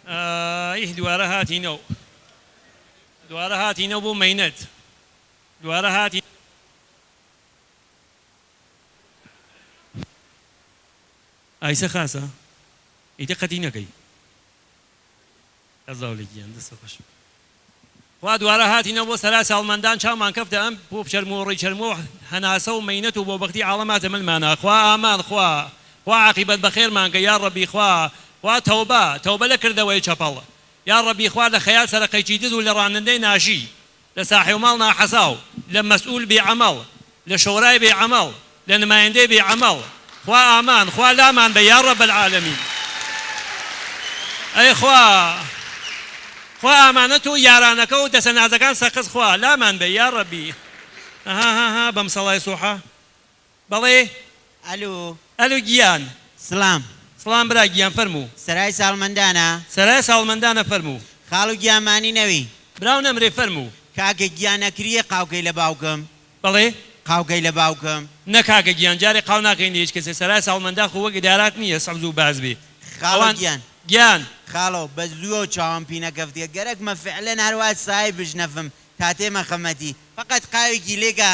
ئای ئای دوارە هاتینەو دوارە هاتینەو بۆ مەینەت دوارە هاتی. ئایسە خاسە ئیتر قەتی نەکەی. ئەزاو لە گیان دەستت خۆش. خوا دوارە هاتینەوە بۆ سەرا ساڵمەندان چاومان کەفتە ئەم پۆپ چەرموو ڕی چەرموو هەناسە و مەینەت و بۆبەختی عاڵەم هاتە ملمانا خوا ئامان خوا خوا عاقیبەت بەخێرمان کە یاڕەبی خوا خوا تەوبە تەوبە لە کردەوەی چەپەڵ یاڕەبی خوا لە خەیات سەرەقەیچی دز و لە ڕانندەی ناشی لە ساحێوماڵ ناحەساو لە مەسئول بێ عەمەڵ لە شۆرای بێ عەمەڵ لە نمایندەی بێ عەمەڵ خوا ئامان خوا لامان بە یاڕەب العالمین ئەی خوا خوا ئامانەت و یارانەکە و دەسە نازەکان سەقز خوا لامان بە یاڕەبی هاهاها بەم سەڵای سوحە بەڵێ. ئەلو. ئەلو گیان. سڵام. سڵام برا گیان فەرموو. سەرای ساڵمەندانە؟ سەرای ساڵمەندانە فەرموو. خاڵو گیان مانی نەوی؟ براو نەمرێ فەرموو. کاکە گیان ئەکریێ قاوکەی لە باوکم؟ بەڵێ. قاوکەی لە باوکم؟ نە کاکە گیان جارێ قاو ناکەین لە هیچ کەسێ سەرای ساڵمەندان خۆ وەک ئیدارات نییە سەبز و باز بێ خاڵۆ ئەوان گیان. گیان. خاڵۆ بەس زووەو چاوم پینەکەفتیە گەرەکمە فعلەن هەروا سای بژنەفم تا تێمە خەمەتی فەقەت قاوێکی لێکە.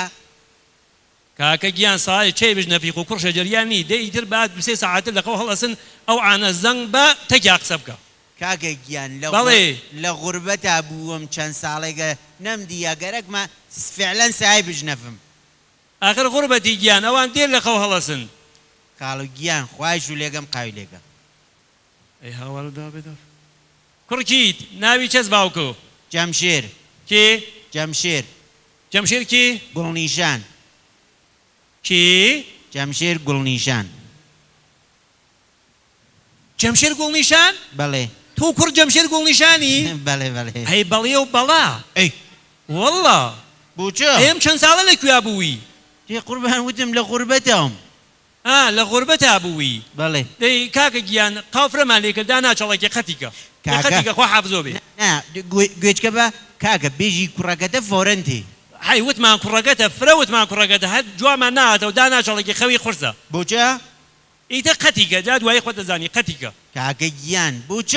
کاکە گیان ساێ چەی بژنەفی خو کوڕ شەجەریان نی دەی ئیتر با دو سێ سەعاتر لە خەو هەڵئەسن ئەو عانە زەنگ بە تەکیا قسە بکە. کاکە گیان لە بەڵێ. لە غوربەتا بووم چەند ساڵێگە نەم دیە گەرەکمە فعلەن سای بژنەفم. ئاخر غوربەتی گیان ئەوان دێر لە خەو هەڵەسن. خاڵو گیان خوای شو لێگەم قاوی لێگە. ئەی هاوار و داوە بێدار. کوڕ کیت؟ ناوی چەس باوکۆ؟ جەمشێر. کێ؟ جەمشێر. جەمشێر کێ؟ گوڵنیشان. کێ؟ جەمشێر گوڵنیشان. جەمشێر گوڵنیشان؟ بەڵێ. تۆ کوڕ جەمشێر گوڵنیشانی؟ بەڵێ بەڵێ. ئەی بەڵێ و بەڵا. ئەی. وەڵڵا. بۆ چ؟ ئەی ئەم چەند ساڵە لە کویا بووی؟ دەی قوربان وتم لە غوربەتام. ئا لە غوربەتا بووی. بەڵێ. دەی کاکە گیان قاو فرەمان لێ کرد داناچەڵەکێ قەتیکە. دەی کاکە. قەتیکە خوا حافزۆ بێ. نا گوێچکە بە کاکە بێژی کوڕەکەتە فۆرەن تێ. حەی وتمان کوڕەکەتە فرە وتمان کوڕەکەتە هەر جوامان نەهاتەوە داناچەڵەکێ خەوی قورسە. بۆ چ؟ ئیتر قەتیکە جا دوایی خۆت دەزانی قەتیکە. کاکە گیان بۆ چ؟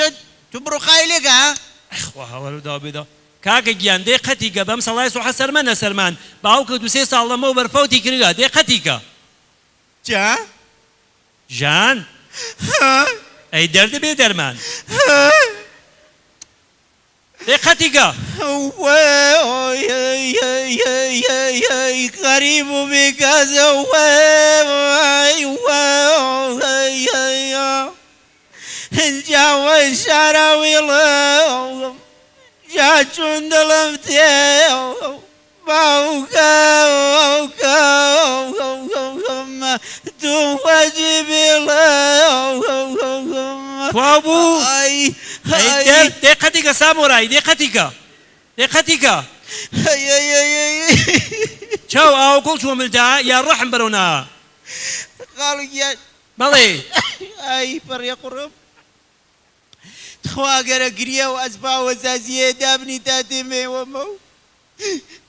تو بڕۆ قاوی لێکە ها. ئەی خوا هاوار و داو بێداو. کاکە گیان دەی قەتیکە بەم سەڵای سوحە سەرمەنە سەرمان باوکە دوو سێ ساڵ لەمەو بەر فەوتی کردگە دەی قەتیکە. جا؟ ژان؟ ها؟ ئەی دەرد بێ دەرمان. ها؟ دەی قەتیکە. وەی غەریب و بێکەسە وەی وەی جا وەی شاراویڵم جا چون دڵم تێ باوکە باوکە تو وەجی بێڵم تواو بوو؟ ئای ئەی ئای دەرد دەی قەتیکە سامۆرای دەی قەتیکە دەی قەتیکە. ئەی ئەی ئەی ئەی چاو ئاوگوڵ چووە ملدا یا ڕەحم بەرەو نا. خاڵو گیان بەڵێ. ئای پەڕیە قوڕم. تخوا گەرە گریە و ئەسپا وەساسیە دابنی تا تێمەوەمەو.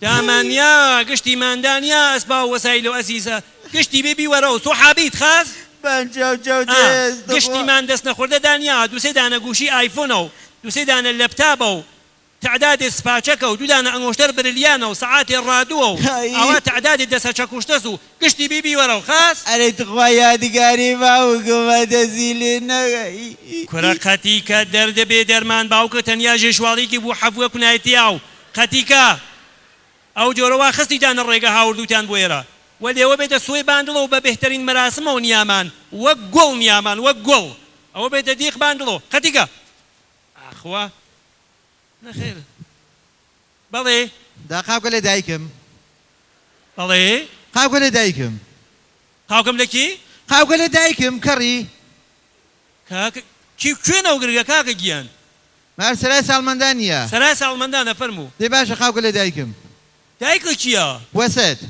دامانیا گشتی ماندانیا ئەسپا و وەسایل و ئەسیسە گشتی بێ بیوەرەو سوحابیت خاس بان چاو چاو ئا دەست تخوا. گشتیمان دەست نەخوردە دانیا دوسێ دانە گوشی ئایفۆنە و دوسێ دانە لەپتابە و تەعدادێ سپاچەکە و دو دانە ئەنگۆشتەر برلیانە و سەعاتێ ڕادووە و ئای. ئاوا تەعدادێ دەسە چەکوشتەس و گشتی بی بیوەرەو خاس. ئەرێ تخوا یادگاری باوکمە دەسی لێ نەگەی. کورە قەتیکە دەردە بێ دەرمان باوکە تەنیا ژێشواڵیکی بوو حەفوە کونایتیا و قەتیکە ئەو جۆرە وا خستیتانە ڕێگە هاوردووتان بۆ ئێرە وە لێوە بێتە سوێ باندڵۆ بە بێهتەرین مەراسمەوە نیامان وەک گوڵ نیامان وەک گوڵ ئەوە بێتە دیق باندڵۆ قەتیکە ئاخوا نەخێر بەڵێ. دا قاوکە لە دایکم. بەڵێ. قاوکە لە دایکم. قاوکەم لە کی؟ قاوکە لە دایکم کەڕی. کاکە کی کوێ نەوگرگە کاکە گیان. مار سەرای ساڵمەندان نیە. سەرای ساڵمەندانە فەرموو. دەی باشە قاوکە لە دایکم. دایکە کیە؟ وەسەت.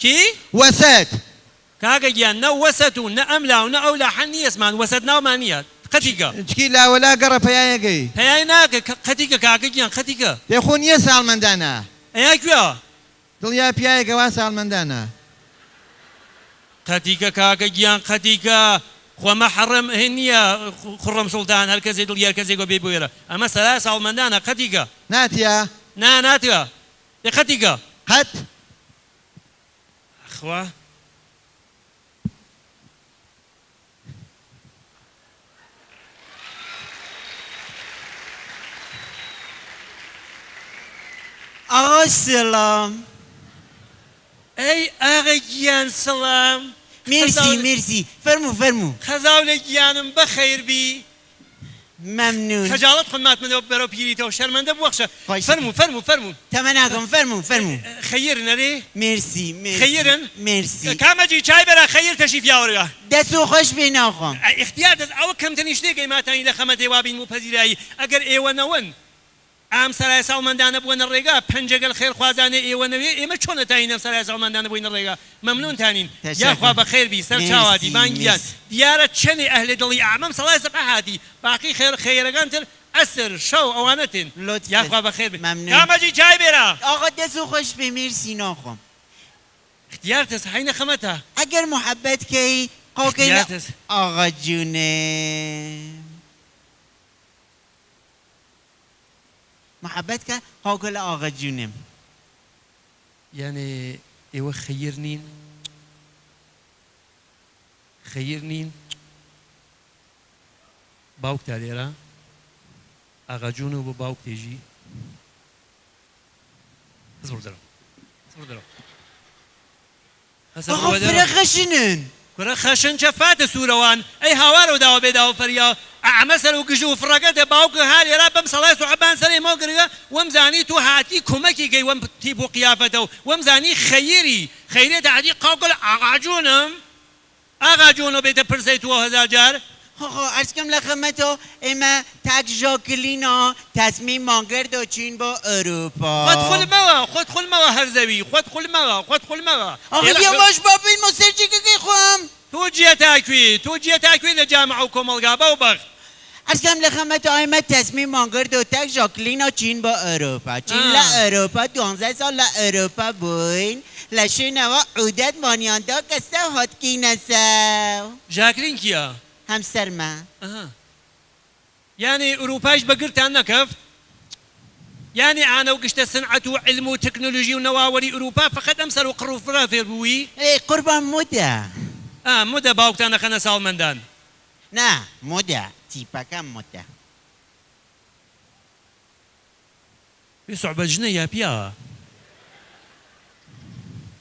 کی؟ وەسەت. کاکە گیان نە وەسەت و نە ئەم لا و نە ئەو لا حەل نیە زمان وەسەت ناومان نیە قەتیکە. چکی لاوەلا گەڕە پەیایەگەی. پەیای ناکە قەتیکە کاکە گیان قەتیکە. دەی خۆ نیە ساڵمەندانە. ئەیا کوێ؟ دڵیا پیایەگە وا ساڵمەندانە. قەتیکە کاکە گیان قەتیکە. خۆ مە حەڕەم هین نییە خوڕەم سوڵتان هەر کەسێ دڵی هەر کەسێکەوە بێی بۆ ئێرە ئەمە سەرای ساڵمەندانە قەتیکە. ناتیە؟ نا ناتیە دێ قەتیکە. قەت؟ ئەخوا. ئاغا سڵام. ئەی ئاغە گیان سڵام. مێرسی مێرسی فەرموو فەرموو. خەزاو لە گیانم بەخەیر بی. مەمنون. خەجاڵەت خۆت ماتمەوە بەرەو پیریتەوە شەرمەندە بوەخشە فەرموو فەرموو فەرموو. تەمەناکەم فەرموو فەرموو. خەیرن ئەرێ؟ مێرسی مێرسی خەیرن؟ مێرسی. کامەجی چای بەرە خەیر تەشریف یاوەرگە. دەست و خۆش بێ ناخۆم. ئیختیار دەست ئەوە کەمترین شتێکە ئێماتانی لە خەمەتێ وابین بۆ پەزیرایی ئەگەر ئێوە نەون ئام سەرای ساڵمەندانە بوەنە ڕێگا پەنجە گەل خێرخوازانێ ئێوە نەوێ ئێمە چۆن ئەتانین ئەم سەرای ساڵمەندانە بوینە ڕێگا مەمنونتانین یاخوا تەشەکر بەخێر بی سەر چاوادی مێرسی بان گیان مێرسی. دیارە چەنێ ئەهلێ دڵی ئەعمەم سەڵای سبحە هاتی باقی خێر خێرەگان تر عەسر شەو ئەوانە تێن لوتفت یاخوا بەخێر بی مەمنون. کامەجی چای بێرە. ئاغا دەست و خۆش بێ مێرسی ناخۆم. اختیار تەس حەینە خەمەتە. ئەگەر موحەبەت کەی قاوکەی لە اختیار تەس. ئاغا جونم. محبت کە قاوکە لە ئاغا جونم. یانێ ئێوە خەیر نین؟ خەیر نین؟ باوکتا لێرە؟ ئاغا جون و بۆ باوک تێژی؟ خز بڕۆ دەرەوە. خز بڕۆ دەرەوە. ئاخۆ فرە خەشنن. کورە خەشن چە فاتە سورەوان ئەی هاوارەو داوە بێ داوە فەریا ئەعمە سەر و گژ و فڕەکەتە باوکە ها لێرا بەم سەڵای سوعبان سەرێ مۆ گرگە وەم زانی تو هاتی کومەکی کەی وەم تیپ و قیافەتەو وەم زانی خەیری خەیرێتە هاتی قاوکل ئاغا جونم ئاغا جونۆ بێتە پرسەی تووە هەزار جار. ئاغا عەرزکەم لە خەمەتۆ ئێمە تاک ژاکلینا تەسمیممان گرت و چوین بۆ ئەوروپا. خۆت خول مەوە خۆت خول مەوە هەرزەوی خۆت خول مەوە خۆت خول مەوە ئاغا ئێرە یەواش با بینمۆ سەر جێگەکەی خۆم. تۆ جیە تاکوی تۆ جیە تاکوی لە جامعە و کۆمەڵگا بەو بەخت. عەرزکەم لە خەمەتۆ ئێمە تەسمیممان گرت و تاک ژاکلینا چوین بۆ ئەوروپا. چوین لە ئەوروپا دوانزە ساڵ لە ئەوروپا بووین لە شوێنەوە عودەتمانیان دا کە سەو هاتکینە سەو. ژاکلین کیە؟ هەمسەرمە. ئەها یانێ ئوروپایش بە گرتان نەکەفت؟ یانێ ئانە و گشتە سنعەت و عیلم و تکنولوژی و نەواوەری ئوروپا فەقەت ئەم سەر و قڕ و فرە فێر بووی؟ ئێ قوربان مودە. ئا مودە باوکتان ئەخەنە ساڵمەندان. نا مودە تیپەکەم مودە. بێ سوعبەت ژنە یا پیاوە؟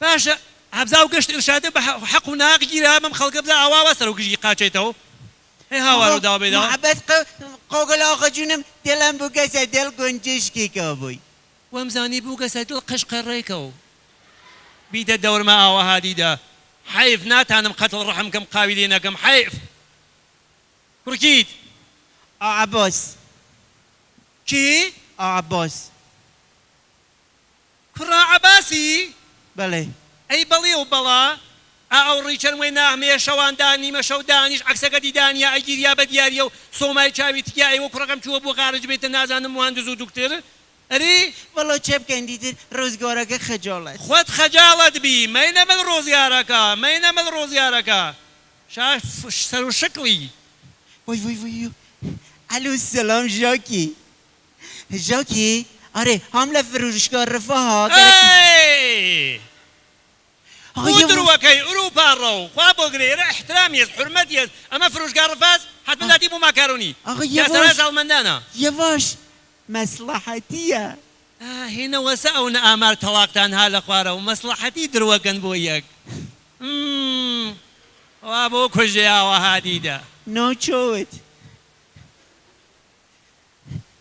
باشە هەبزاو گشت ئرشادە بە حەق و ناحەق گیرا بەم خەڵکە بزا ئاوا وا سەرو گژی قاچێتەوە هەی هاوارو داوە بێ داوە. محبت قۆگل ئاغا جونم دلم بوگەسە دل گونجشکیکە بوی. وامزانی بووگەسە دڵ قشقەڕێکەو. بیتە دەورما ئاوەها دیدە. حەیف ناتانم قەتڵ ڕەحم کەم قاوی لێ نەکەم حەیف. کوڕ کیت؟ ئا عەباس. کی؟ ئا عەباس. کوڕە عەباسی؟ بەڵێ. ئەی بەڵێ و بەڵا. ئا ئەو ڕیچەرموەی ناهمەیە شەوان دا نیمە شەو دانیش عەکسەکە دیدانیا ئەگیریا بە دیاریەو سۆمای چاوی تکیا ئەیوە کوڕەکەم چووە بۆ خارج بێتە نازانم موهەندس و دوکتر ئەری. وەڵا چ بکەین دیتر ڕۆزگارەکە خەجاڵەت. خۆت خەجاڵەت بی مەینە مل ڕۆزگارەکە مەینە مل ڕۆزگارەکە شا سەر و شکڵی. وای وای وای ئەلو سلام ژاکی ژاکی ئارێ هام لە فروشگا رفاها گەرەک. ئەی ئاغا بۆ یەواش. دروەکەی ئوروپا ڕەو خوا بۆ گرێ ئێرە ئیحترام یەس حورمەت یەس ئەمە فروشگا ڕفاس حەتمەن داتی بۆ ماکارۆنی ئاغا یا سەرای یەواش ساڵمەندانە. یەواش مەسڵەحەتیە. ئا هێنە وەسە ئەونە ئامار تەڵاقتان ها لە خوارەوە مەسڵەحەتی دروەکەن بۆ یەک م وا بۆ کوژێ ئاوەها دیدە. ناچۆت.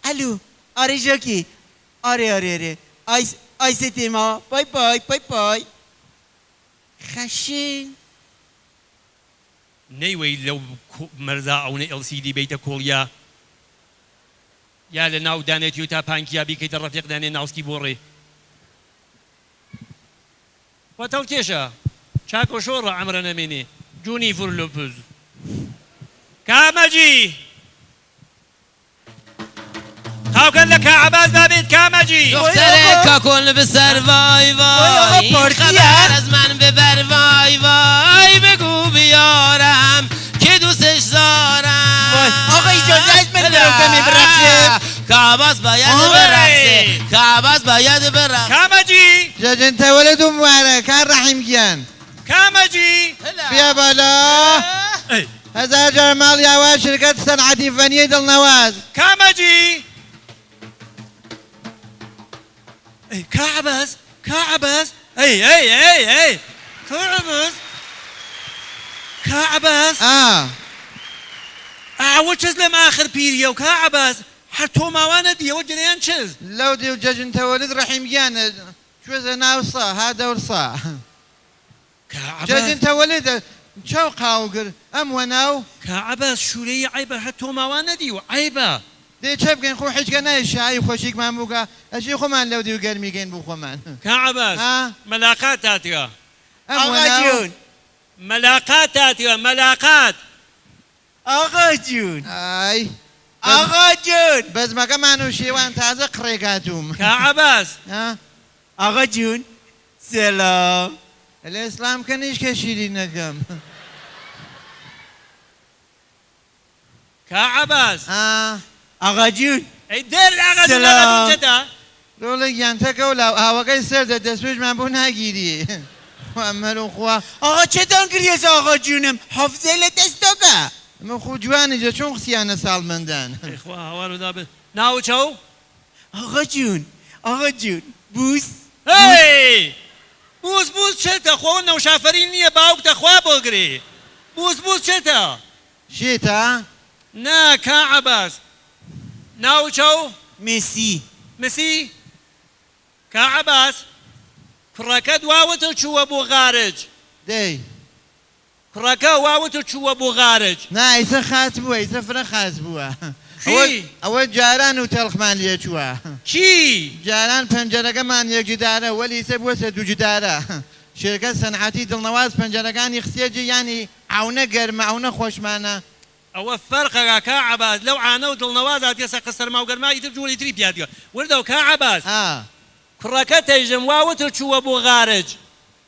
ئەلو ئارێ ژاکی ئارێ ئارێ ئارێ ئایس ئایسێ تێما بای بای بای بای خەشن. نەیوەی لەو مەرزا ئەونە LCD بەیتە کۆڵیا یا لە ناو دانێ تیۆتا پانکیا بیکەیتە ڕەفیق دانێ ناوسکی بۆ ڕێ خوا تەڵکێشە چاکۆ شۆڕە عەمرە نەمێنێ جونی فورلۆپز کامەجی قاوکەن لە کاعەباس بابێت کامەجی. وای دخترێ ئاغا کاکۆل بسەر ڤای وای ئاغا ڤای پارتیە. خەبەر ئەز من ببەر ڤای ڤای بگو بیارم کی دوسش کە عەباس باید بڕەقسێ، کە عەباس باید بڕەقسێ. کامەجی؟ جەژن تەوەلد و موبارەک کاک ڕەحیم گیان. کامەجی؟ بیا بالا. ئەی. هەزار جار ماڵی ئاوا شرکەت سەنعەتی فەنیی دڵنەواز. کامەجی؟ ئەی کا عەباس؟ کا عەباس؟ ئەی ئەی ئەی ئەی کا عەباس؟ کا عەباس؟ ئا. ئاوە چەس لەم ئاخر پیریەو کا عەباس هەر تۆ ماوا نەدیەوە جەرەیان چەس؟ لەو دیو جەژن تەوەلد ڕەحیم گیانە چوەزە ناو سا ها دەور سا. کا عەباس. جەژن تەوەلدە چەو قاو گر ئەم وە ناو. کا عەباس شورەیی عەیبە هەر تۆ ماوا نەدیوە عەیبە. دەی چە بکەین خۆ حیچکە نای شایی خۆشیکمان بووکە ئەچی خۆمان لەو دیو گەرمی کەین بو خۆمان. کا عەباس ها؟ مەلاقات تاتیە. ئەم وە ئاغا ناو. جون. مەلاقات تاتیە مەلاقات. ئاغا جون. ئای. ئاغا جون. بەزمەکەمان و شێوان تازە قڕێک هاتووم. کا عەباس. ها؟ ئاغا جون سلام. لە ئیسلام کە نیشکە شیرینەکەم. کا عەباس. ها؟ ئاغا جون. ئەی دەر ئاغا جون ئاغا جون سلام. چەتە؟ ڕۆڵە گیان تەکە و لاو ئاوەکەی سەردە دەسوێژمان بۆ ناگیری. خوا مەرو خوا. ئاغا چەتان کردیەس ئاغا جونم حافزەی لە دەست داگە. ئەمە خۆ جوانیجە چۆن قسیانە ساڵمەندان. ئەی خوا هاوار و دابێ. ناو چەو؟ ئاغا جون ئاغا جون بوس بوس. هەی بوس بوس چەتە خۆ نەوشافەرین نییە باوکتە خوا بۆگری بوس بوس چەتە؟ شێتە؟ نا کا عەباس. ناو چەو؟ مسی. مسی؟ کا عەباس کوڕەکەت واوتە چووە بۆ غارج. دەی. کوڕەکە واوتە چووە بۆ غارج. نا ئیسە خاس بووە ئیسە فرە خاس بووە. کی؟ ئەوە جاران و تەڵخمان لێ چووە. کی؟ جاران پەنجەرەکەمان یەک جدارە وەلی ئیسە بووەسە دوو جدارە. شرکەت سەنعەتی دڵنەواز پەنجەرەکانی خستیە جێ یانی ئەونە گەرمە ئەونە خۆشمانە. ئەوە فەرقەکا کا عەباس لەو عانە و دڵنەواز هاتیە سەقز سەرما و گەرما ئیتر جووری تری پیا دیە وردەو کا عەباس. ئا. کوڕەکە تەیژم وا وتو چووە بۆ غارج.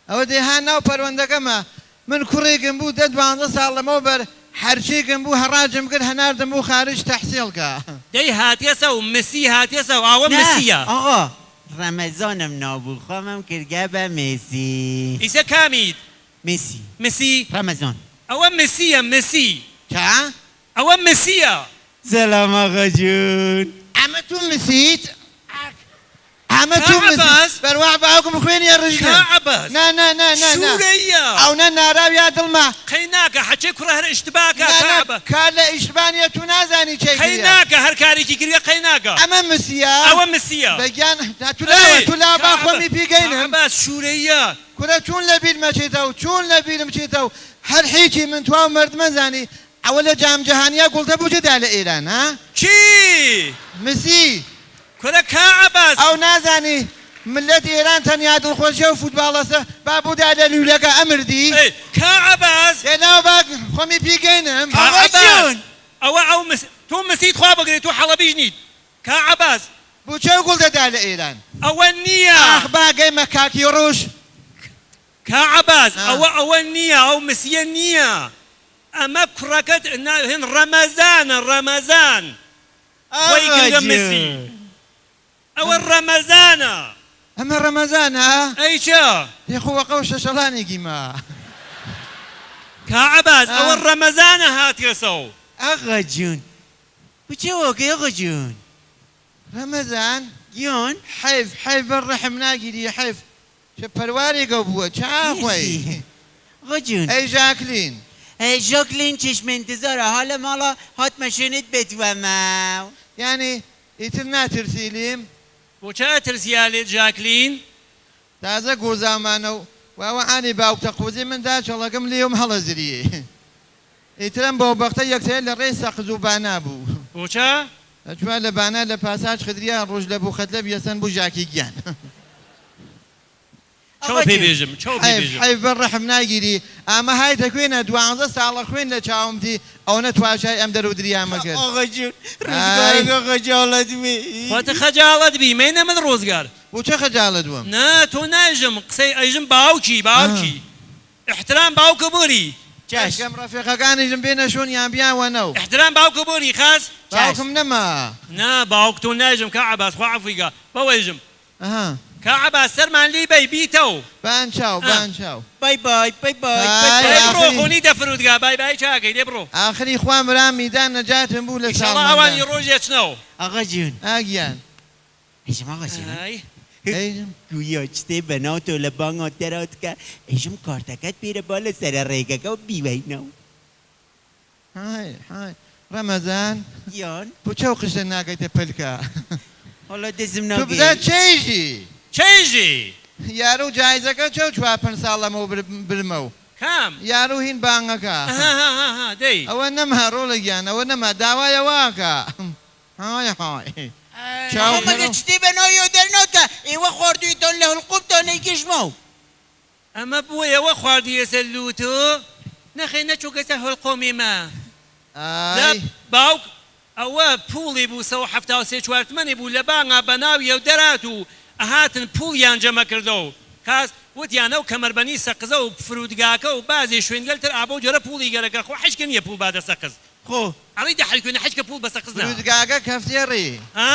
ئەوە دێ ها ناو پەروەندەکەمە من کوڕێکم بوو دە دوانزە ساڵ لەمەو بەر هەرچیکم بوو هەڕاجم کرد هەناردم بوو خارج تەحسیڵ کە. دەی هاتیەسەو مسی هاتیەسەو ئاوە نا مسیە. ئاغا ڕەمەزانم نابوو خۆمم کردگە بە مسی. ئیسە کامیت؟ مسی. مسی؟ ڕەمەزان. ئەوە مسیە مسی. چا؟ ئەوە مسیە. سلام ئاغا جون. ئەمە تو مسیت؟ ئەمە تو کا مسیت؟ عەباس؟ بەروا باوکم خوێنی ئەڕژنم. کا عەباس؟ نا نا نا نا نا. شورەیە. ئەونە ناراویا دڵمە. قەی ناکە حەچێ کوڕە هەر ئیشتباکە نا کا نا عەباس. کار لە ئیشتبانیە تو نازانی چێ قەی کردیە. ناکە هەر کارێکی کردیە قەی ناکە. ئەمە مسیە؟ ئەوە مسیە. بەگیان تو لاوە ئەی تو لاوە با کا خۆمی عەباس پیگەینم. کا عەباس شورەیە. کورە چون لە بیرم ئەچێتەوە چون لە بیرم چێتەوە هەر حیچی من تواو مردمەزانی ئەوە لە جام جەهانیا گوڵتە بوو جدا لە ئێران ها؟ کی؟ مسی. کورە کا عەباس. ئەو نازانی ملەت ئێران تەنیا دڵخۆشیە و فوتباڵەسە با بودا لە لولەکە ئەمردی. ئەی کا عەباس. ئێ ناو با خۆمی پیگەینم. کا ئاغا عەباس. جون. ئەوە ئەو مس تۆ مسیت خوا بگری تۆ حەڵەبیش نیت کا عەباس. بۆ چێ گوڵ دەدا لە ئێران؟ ئەوە نییە. ئاخ با گەیمە کاکی ڕوش. کا عەباس ئا. ئەوە ئەوە نییە ئەو مسیە نییە ئەمە کوڕەکەت نا هن ڕەمەزانە ڕەمەزان خۆی ئاغا کردە مسی جون. ئەوە ڕەمەزانە. ئەمە ڕەمەزانە؟ ئەی چە؟ دێ خۆ وەقەو شەشەڵانێکی ما. کا عەباس ئا. ئەوە ڕەمەزانە هاتیەسەو. ئاغا جون بچێ وەکەی ئاغا جون. ڕەمەزان؟ گیان. حەیف حەیف بەر ڕەحم ناگیری حەیف چ پەروارێکە بووە چا خۆی. مرسی. ئاغا جون. ئەی ژاکلین. ئەی ژاکلین چشم انتظارە حالە ماڵە هاتمە شوێنت بێتوەمەو. یانی ئیتر ناترسی لیم؟ بۆ چ ئەترسیا لێت ژاکلین؟ تازە گۆزاومانە و واوە عانی باوکتە قوزی من دا چەڵەکەم لێوم هەڵەزریێ. ئیترم بەو بەختە یەکسەر لە ڕێی سەقز و بانا بوو. بۆ چە؟ ئەچوە لە بانا لە پاساج خدریا ڕۆژ لە بوو خەتلە بیەسەن بوو ژاکی گیان. چەوە پێ بێژم چەوە پێ حەیف بێژم. حەیف بەر ڕەحم ناگیری ئامە هایتە کوێنە دوانزە ساڵە خوێن لە چاوم دی ئەوەنە تواشای ئەم دەر و دریامە کرد. ئاغا جون ئای. ڕزگارەکە خەجاڵەت بی. خۆت خەجاڵەت بی مەینە من ڕۆزگار. بۆ چە خەجاڵەت بووم؟ نا تۆ نایژم قسەی ئەیژم باوکی باوکی. ئیحترام باوکە بگری. چش. کەم ڕەفیقەکانیشم بێنە شوون یان بیان وەنەو. احترام باوکە بۆری خاس. چش. باوکم نەما. نا باوک تۆ نایژم کا عەباس خوا عەفوی گا بەوەیژم. ئەها. کا عەباس سەرمان لی بەی بیتەو. بان چاو بان چاو. بای بای بای بای بای ئای، لێ بای. بڕۆ ئاخری خۆ نیتە فرودگا بای بای چاکەی لێ بڕۆ. ئاخری خوا مرام میدان نەجاتم بوو لە ئیشەڵا ئەوانی ساڵمەندان. ڕۆژێ چنەو. آقا جون. ئاگیان. ایشم آقا جون. ئای. ئەی گویا چتێ بەناو تۆ لە بانگا دەرات کە ئێژم کارتەکەت پێرە با لە سەرە ڕێگەکە و بیوەینەوە. های های ڕەمەزان. گیان. بۆ چەو قشتە ناکەیتە پلکە. حالا دزم تو بزە ناگەی. چێژی. چێژی. یارو جایزەکە چەو چوار پێنج ساڵ لەمەو برمەو. کام؟ یارو هین بانگەکە. ها ها ها ها دەی. ئەوە نەما ڕۆڵە گیان ئەوە نەما داوایە واکە. های های. چاو آقا مەگە چتێ بەناو دەرناکە ئێوە خواردوویتان لە هەڵقومتان نەیگەژمەوە. ئەمە بۆ ئێوە خواردیەسە لوتۆ؟ نەخێ نەچووکەسە هەڵقۆمی مە. ئای. باوک ئەوە پوڵی بوو 173 چوارتمەنی بوو لە بانگا بەناویە و دەرات و ئەهاتن پوڵیان جەمە کردەوە. خاس وتیان ئەو کەمەربەنی سەقزە و فرودگاکە و بازی شوێنگەل تر ئابە و جۆرە پوڵی گەرەکە خۆ حەشکە نییە پوڵ بادە سەقز. خۆ. ئەڵی دە حەلکوێنە حەشکە پوڵ بە سەقز نا. فرودگاکە کەفتێ ڕێ. ها؟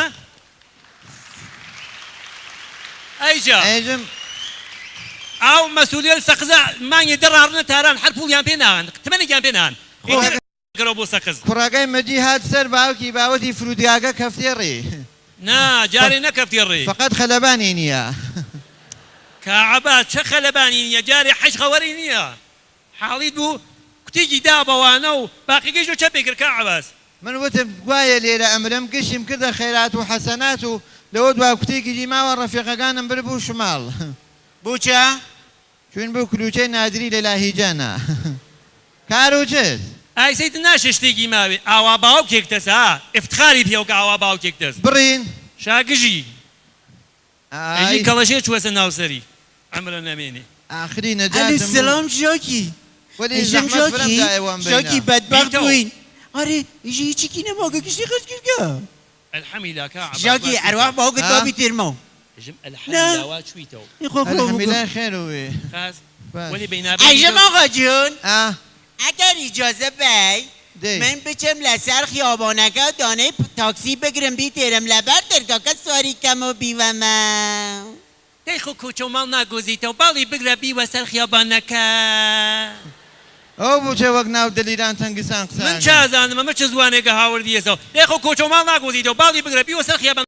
ئەیجا. ئەیژم. ئاو مەسئولیەل سەقزە مانگی دەڕاڕنە تاران هەر پوڵیان پێ نان تمەنێکیان پێ نان. خۆ. گەرەوە بۆ سەقز. کوڕەکەی مەجی هات سەر باوکی باوەتی فرودگاکە کەفتێ ڕێ. نا جارێ نەکەفتێ ڕێ. فقط خەلەبانی نییە. کاعبا چه خەلەبانی نییە جارێ حەج خەوەری نییە. حاڵیت بوو کوتێکی دا بەوانە و باقیگەیش چە پێ کرد کاعباس. من وتم گوایە لێرە ئەمرم گشتیم کردە خێرات و حەسەنات و لەوە دوا کوتێکی دیماوە ڕەفیقەکانم بر بوو شماڵ. بۆچە؟ چون بوو کلوچەی نادری لە لاهیجانە. کار و چت؟ ئای سەیت ناشێ شتێکی ماوێ ئاوا باوکێک دەست ها ئفتخاری پێوە کە ئاوا باوکێک دەست. بڕین. شاگژی. ئەژی ئای. کەڵەشێ چووەسە ناوسەری عەمرە نەمێنێ. ئاخری ئەلو نەجاتم بوو. سلام ژاکی. وەلی ئێژم زەحمەت فرەم ژاکی. دایەوەم ژاکی بینە. بەدبەخت بیتەوە. بووین. ئەرێ ئیژی هیچێکی نەماگە گشتی خەرج کردگە. الحەمیلا کاعباس ژاکی وا ئەرواح چوویتەوە. باوکت ها؟ بابی تێرمەوە. ئەژم نا. الحەمیلا وا چوویتەوە. ئی خۆ خۆ الحەمیلا خێر وێ. خاس. باش. وەلی بینابێ ئەیژم آقا جون. ئا. ئەگەر ئیجازە بەی دەی. من بچم لەسەر خیابانەکە و دانەی تاکسی بگرم بیتێرم لەبەر دەرگاکە سواری کەم و بیوەمە. دەی خۆ کۆچە و ماڵ ناگۆزیتەوە باڵی بگرە بیوە سەر خیابانەکە. ئەو بوو چێ وەک ناو دەلیران تەنگستان من قسە. چازانم ئەمە چ زوانێکە هاوردیەسەوە. دەی خۆ کۆچە و ماڵ ناگۆزیتەوە باڵی بگرە بیوە سەر خیابان.